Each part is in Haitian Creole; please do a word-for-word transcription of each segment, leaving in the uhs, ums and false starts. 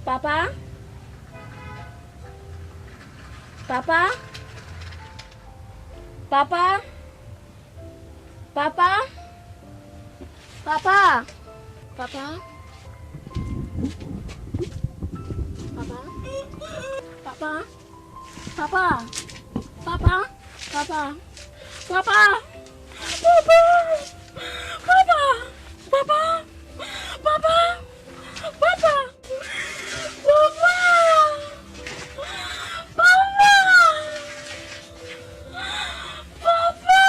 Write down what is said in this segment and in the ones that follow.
Papa? Papa? Papa? Papa? Papa? Papa? Papa? Papa? Papa? Papa? Papa? Papa? Papa? Papa? Papa? Papa? Papa? Papa? Papa! Papa! Papa! Papa!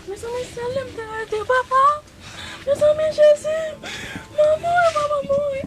Mezanmi, sa lè m te rete, papa. Mezanmi, Jezi. Manman, manman mouri.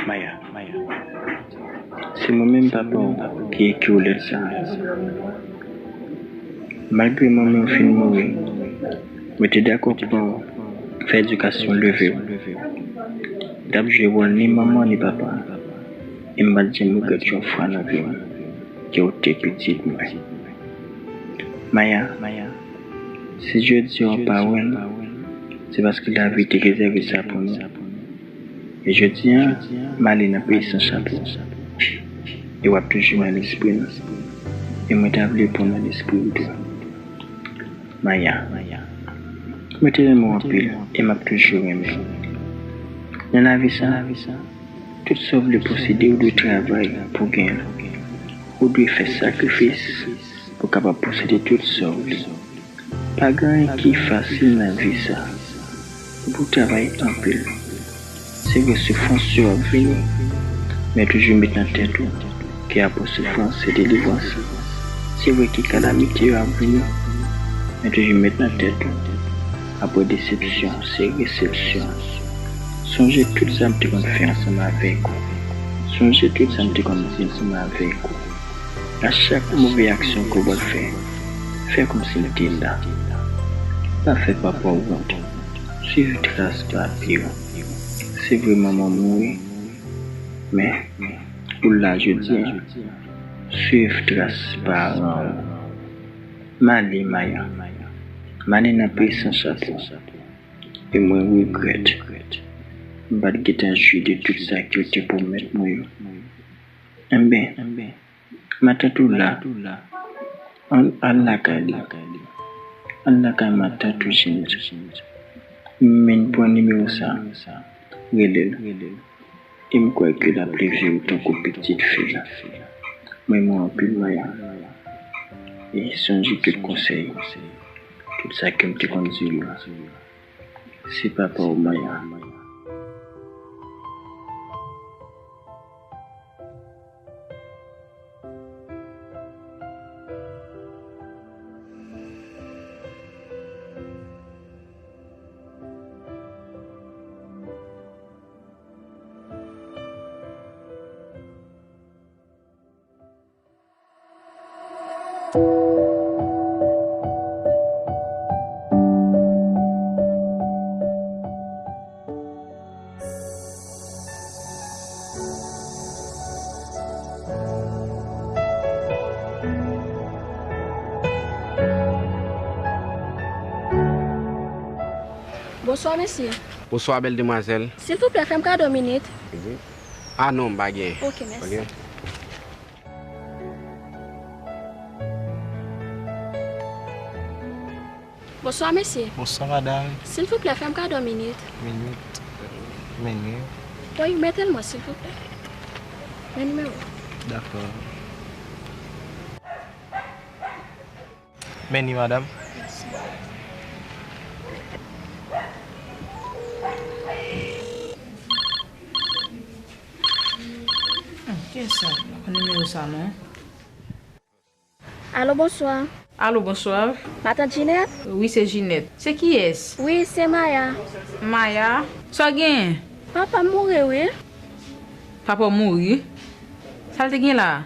Maya, Maya, se mwen menm papa w ki ekri w lèt sa a. Malgre manman w fin mouri, mwen te dakò pou fè edikasyon leve w. M t ap jwe wòl ni manman ni papa, e m pa t janm regrèt yon fwa nan vi m ke w te pitit mwen. Maya, si jodi a w pa wè m, se paske lavi te rezève sa pou nou. E jodi a, m ale nan peyi san chapo. E w ap toujou nan lespri m. E mwen ta vle pou w nan lespri m tou. Maya, mwen te renmen w anpil e m ap toujou renmen w. Nan lavi sa, tout sa w vle posede, ou dwe travay pou genyen l. Ou dwe fè sakrifis pou w kapab posede tout sa w vle. Pa gen anyen ki fasil nan vi sa. Ou pou travay anpil. Se vre, soufrans yo ap vini, men toujou met nan tèt ou ke apre soufrans se delivrans. Se vre ke kalamite yo ap vini, men toujou met nan tèt ou, apre desepsyon se resepsyon. Sonje tout sa m te konn fè ansanm avèk ou. Sonje tout sa m te konn di ansanm avèk ou. A chak move aksyon ke w pral fè, fè kòmsi m te la. Pa fè papa w wont. Swiv tras papi w. Se vre manman w mouri, men ou la jodi a. Swiv tras paran w. M ale, Maya. M ale nan peyi san chapo. E mwen regrèt m pa t gentan jwi de tout sa ke w te pwomèt mwen yo. Enben, matant ou la. Ann al lakay li. Al lakay matant ou, Jenny. Men pran nimewo sa. Rele l. E m kwè ke l ap leve w tankou pitit fi l. M renmen w anpil, Maya. E sonje tout konsèy, tout sa ke m te konn di w yo. Se papa w, Maya. Bonswa, mesye. Bonswa, bèl demwazèl. Silvouplè, fè m kado minit. Ah non, m pa gen. Ok, mèsi. Ok. Bonswa, mesye. Bonswa, madanm. Silvouplè, fè m kado minit. Minit. Meni. Wi, mete l mwen, silvouplè. Men nimewo. Dakò. Meni, madanm. Mèsi. Hmm, kiyès sa? Pa konn nimewo sa, non. Alo, bonswa. Alo, bonswa. Matant Jinèt? Wi, se Jinèt. Se kiyès? Wi, se Maya. Maya? Sa w genyen? Papa m mouri, wi. Papa w mouri? Sa l te gen la?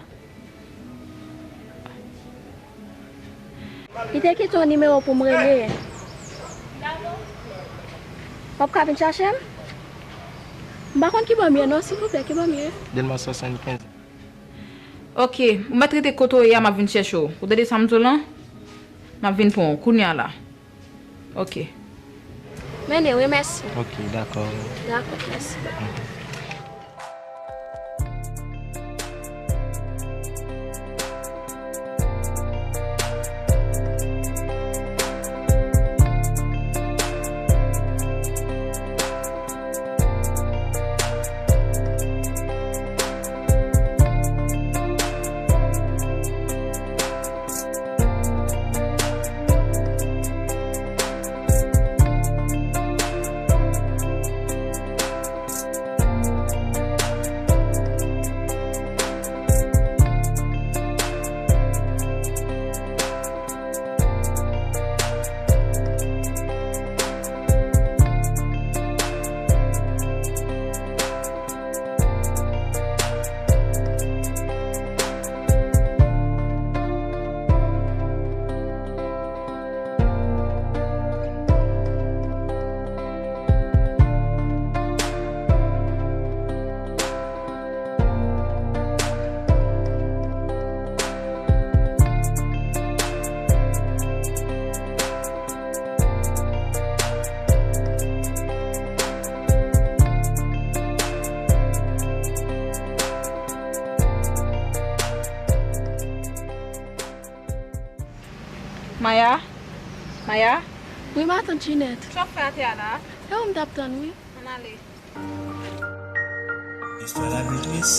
Li te kite yon nimewo pou m rele. W ap ka vin chache m? M pa konn ki bò m ye non, silvouplè, ki bò m ye? Dèlma swasannkenz. Ok, ou mèt rete kote w ye a, m ap vin chèche w. Ou tande sa m di w lan? M ap vin pran w kounye a la. Ok. Mennen, wi, mèsi. Ok, dakò. Dakò, mèsi. Maya? Maya? Wi, matant Jinèt. Sa w ap fè atè a la? E ou m t ap tann, wi. Ann ale. Istwa lavi tris,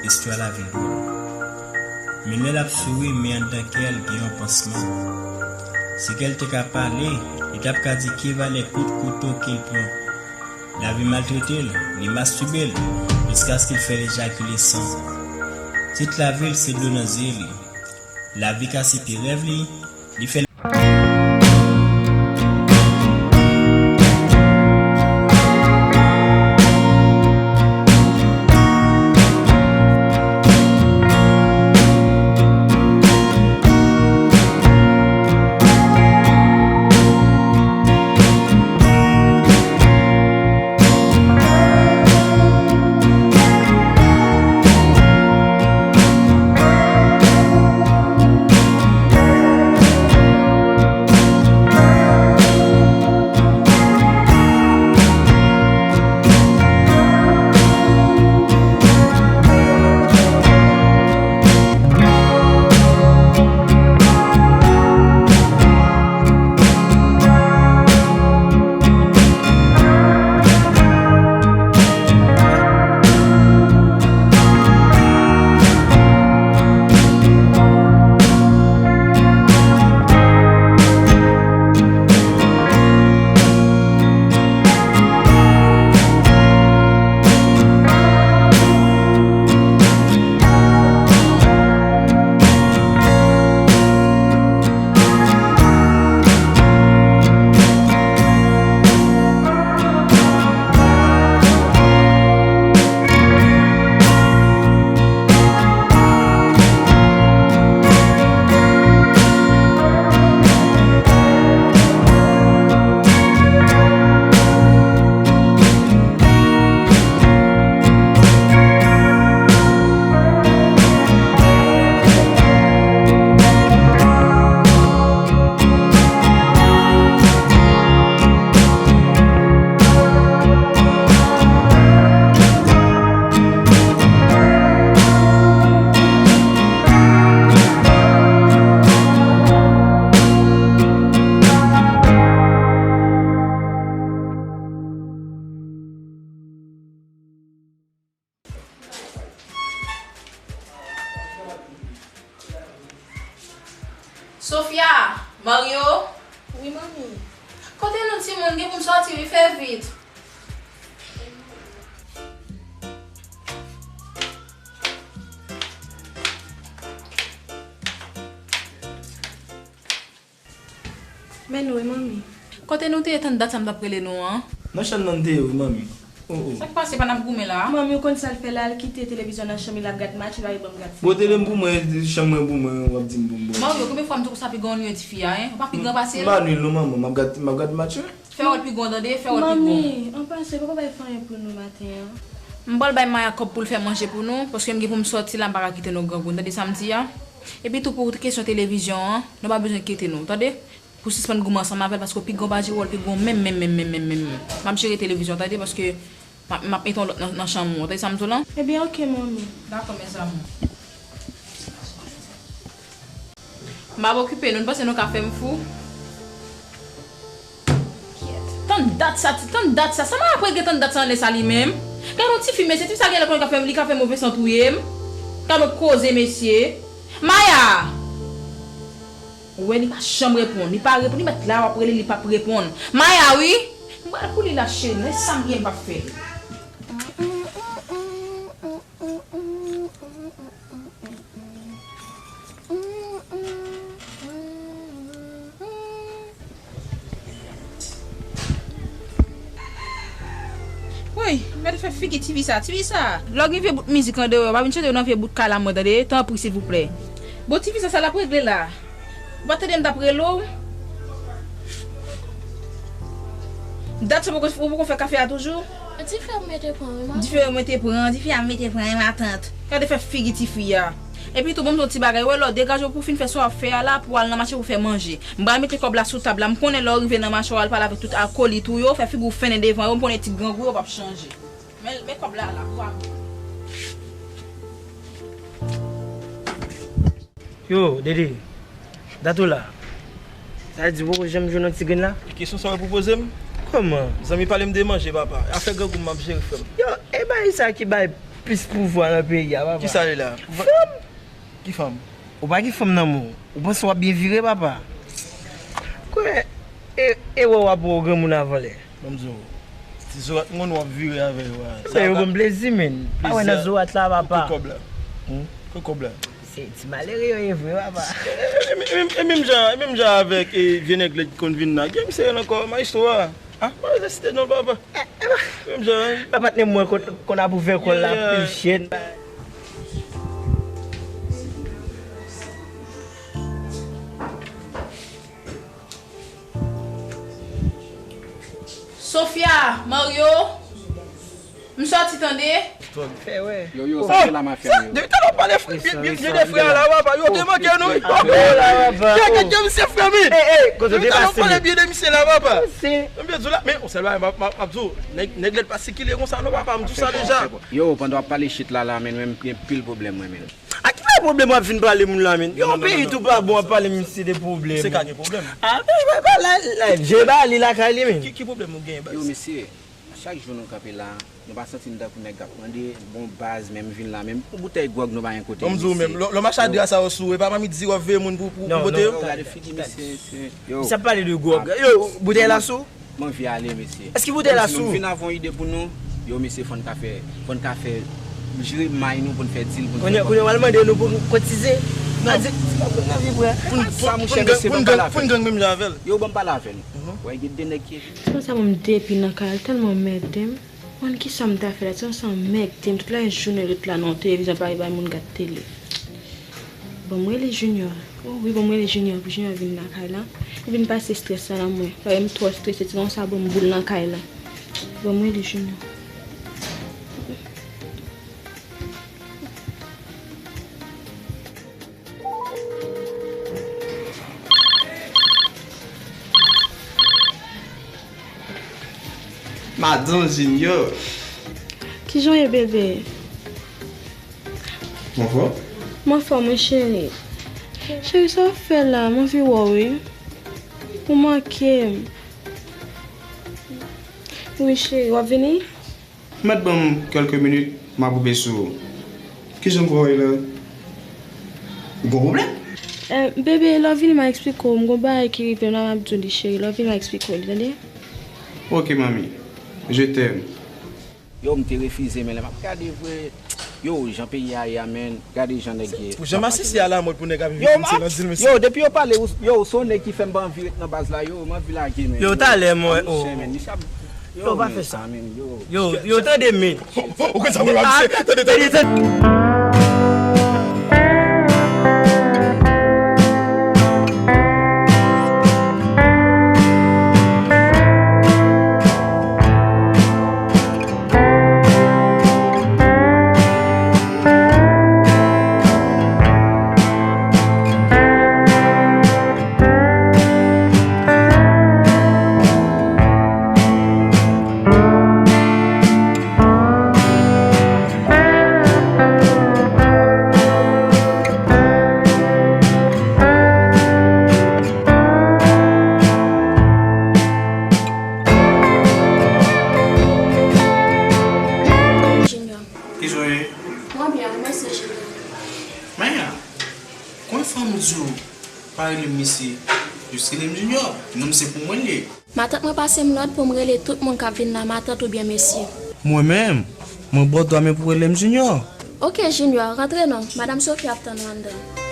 istwa lavi dwòl. Men lè l ap souri, men anndan kè l gen yon pansman. Si kè l te ka pale, li t ap ka di ki valè kout kouto ke l pran. Lavi maltrete l, li mastibe l, jiskaske l fè l ejakile san. Tit lavi l se dlo nan zye li. Lavi kase pye rèv li, li fè Sofia, Mario. Wi, manmi. Kote nou timoun, gen pou m sòti wi, fè vit. Men nou wi, manmi. Kote nou te ye, tann dat sa m t ap rele nou an? Nan chanm nan n te ye wi, manmi. Oh, oh. Sa k pase, pa n ap goumen la? Manmi, ou konn sa l fè la, l kite televizyon nan chanm li, l ap gad match, li pa vle ban m gad. Bon, tele m pou mwen, chanm mwen pou mwen, w ap di m pou m bon. Mario, konbyen fwa m te konsa pi gran w, yon tifi a, en? Ou pa pi gran pase l? M pa nil non, manman, m ap gad, m ap gad match wi. Fè wòl pi gran, tande, fè wòl pi gran. Manmi, an pase, papa bay fè anyen pou nou maten an. M pral bay Maya kòb pou l fè manje pou nou, paske m gen pou m sòti la, m pa ka kite nou grangou, tande sa m di a? Epi tou pou kesyon televizyon an, nou pa bezwen enkyete nou, tande? Pou sispann goumen ansanm avè l, paske w pi gran pa jere w, l pi gran menm, menm, menm, menm, menm, menm, menm. M ap jere televizyon, tande, paske m ap, m ap mete yon lòt nan, nan chanm ou, tande sa m di w lan? Ebyen, oke, manmi. Dakò, mes amours. M ap okipe nou, n panse nou ka fè m fou? Tann dat sa, ti, tann dat sa, sa m ap regle tann dat sa anlè sa li menm? Gade yon tifi, mesye, tifi sa genlè konn ka fè, li ka fè move san touye m. Gade yon koze, mesye. Maya! Ou wè, li pa janm reponn, li pa reponn, li mèt la, w ap rele, li p ap reponn. Maya, wi! M pral pou li la, cheri, men sa m gen m p ap fè. Woy, gade fè figi tifi sa, tifi sa. Lè w gen vye bout mizik an deyò, pa vin chante nan vye bout kalamò, tande, tanpri, silvouplè. Bon, tifi sa, sa l ap regle la? Ou pa tande m t ap rele w? Dat sa poko, ou poko fè kafe a toujou? Dife a mete pran, wi, matant. Dife a mete pran, dife a mete pran, wi, matant. Gade fè figi tifi a. Epi tou, ban m di w yon ti bagay, wè, lè w degaje w pou w fin fè sa w ap fè a la, pou w al nan mache pou w fè manje. M pral mete kòb la sou tab la, m konnen lè w rive nan mache w al pale avèk tout akolit ou yo, fè figi w fennen devan yo, m konnen ti grangou yo p ap chanje. Men, men kòb la la, pou w ap. Yo, Dede, dat ou la? Sa vle di ou poko janm jwenn yon ti grenn la? E kesyon sa w ap poze m? Kòman? Zanmi, pale m de manje, papa. Afè grangou m ap jere, frè m. Yo, e bagay sa ki bay plis pouvwa nan peyi a, papa. Kisa li la? Fanm! Ki fanm? Ou pa gen fanm nan men w. Ou panse w ap byen vire, papa? Kwè, e, e wè w ap wè w granmoun avan lè. Ban m di w, ti zorat m konn w ap vire avè yo a. Sa yo ban m plezi, men. Pa wè nan zorat la, papa. Kote kòb la? Hmm? Kote kòb la? Se ti malere yo ye vre, papa. E, e, e, e menm jan, e menm jan avèk, e, vye nèg lè ki konn vin la. Gen misye ankò, maestro a. Ah, pa bezwen site non, papa. Menm jan, wi. Papa, patnè mwen konn, konn ap ouvè kò l la, yeah, pil chèn. Sofia, Mario, m sòti tande. Fè wè. Yo, yo, sa se la mafya yo. Depi talè w pale byen, byen, byen de frè a la, papa. Yo te manke nou. Yo, yo, yo, misye frè m. Depi talè w pale byen de misye la, papa. M byen di w la, men, yon sèl bagay, m ap, m ap, m ap di w, nèg, nèg lèd pa sikile konsa, non, papa, m di w sa deja. Yo, pandan w ap pale shit la, la, men, men, m gen pil pwoblèm, mwen, men. A ki fè pwoblèm w ap vin pale moun la, men? Yon peyi tou pa bon, w ap pale misye de pwoblèm. Se ka gen pwoblèm. A, men, pa, pa, la, la, je ba li lakay li, men. Ki, ki pwoblèm ou gen, baz? Yo, mesye, chak jou nou kanpe la, nou pa santi n tankou nèg k ap mande, bon, baz, men m vin la, men yon boutèy gwòg nou pa gen kote. Ban m di w menm, lè, lè w mache a dra sa yo sou, e pa mamit di w ap veye moun pou, pou, pou pote yo? Non, non, gade figi misye, se, yo. Misye ap pale de gwòg. Yo, boutèy la sou? M anvi ale, mesye. Èske boutèy la sou? Nou vin avè yon ide pou nou. Yo, mesye, fò n ka fè, fò n ka fè jere may nou pou n fè dil, pou n fè kòb. Kounye a, kounye a, w al mande nou pou n kotize. Non. Sa, sa, monchè, mesye, ban m pale avè l. Pou n gang menm jan avè l. Yo, ban m pale avè l. Wè, gen de nèg ki. Se konsa, mwen, m depi nan kay la, tèlman mède m. Mwen, kisa m ta fè la? Se konsa, mède m. Tout lajounen, ret la nan televizyon, pale bay moun gad tele. Ban m rele Junior. O wi, ban m rele Junior pou Junior vin lakay la. Li vin pase estrès la nan mwen. Paske m twò estrese, ti gon sa ban m boul nan kay la. Ban m rele Junior. Madan Junior. Kijan w ye, bebe? Ou anfòm? M anfòm, wi, cheri. Cheri, sa w ap fè la? M anvi wè w, wi. Ou manke m. Wi, cheri, w ap vini? Mèt ban m kèlke minit, m ap rive sou ou. Kijan m pral la? Ou gen pwoblèm? Eh, bebe, lè w vini m a eksplike w, m gon bagay ki rive m la m ap di w li cheri, lè w vini m a eksplike w li, tande? Ok, manmi. Je t'aime. Yo, m te refize, men lè m ap gade vre, yo, jan peyi a ye a, men, gade jan nèg ye. Pou jan masisi a la mòd pou nèg ap viv isit lan di l mesye. Yo, depi yo pale, yo, se yon nèg ki fè m pa anvi ret nan baz la, yo, m anvi lage, men. Yo, talè m wè, oh. Yo, pa fè sa. Yo, yo, tande men. Ou konn sa mwen ap di? Tande, tande. Junior. Kijan w ye? Mwen byen, wi, mèsi Junior. Men, konbyen fwa m di w pa rele m mesye? Jis rele m Junior. Non m se pou mwen l ye. Matant mwen pase m lòd pou m rele tout moun k ap vin la matant oubyen mesye. Mwen menm, mwen ba w dwa men pou w rele m Junior. Oke Junior, rantre non, Madanm Sophie ap tann ou anndan.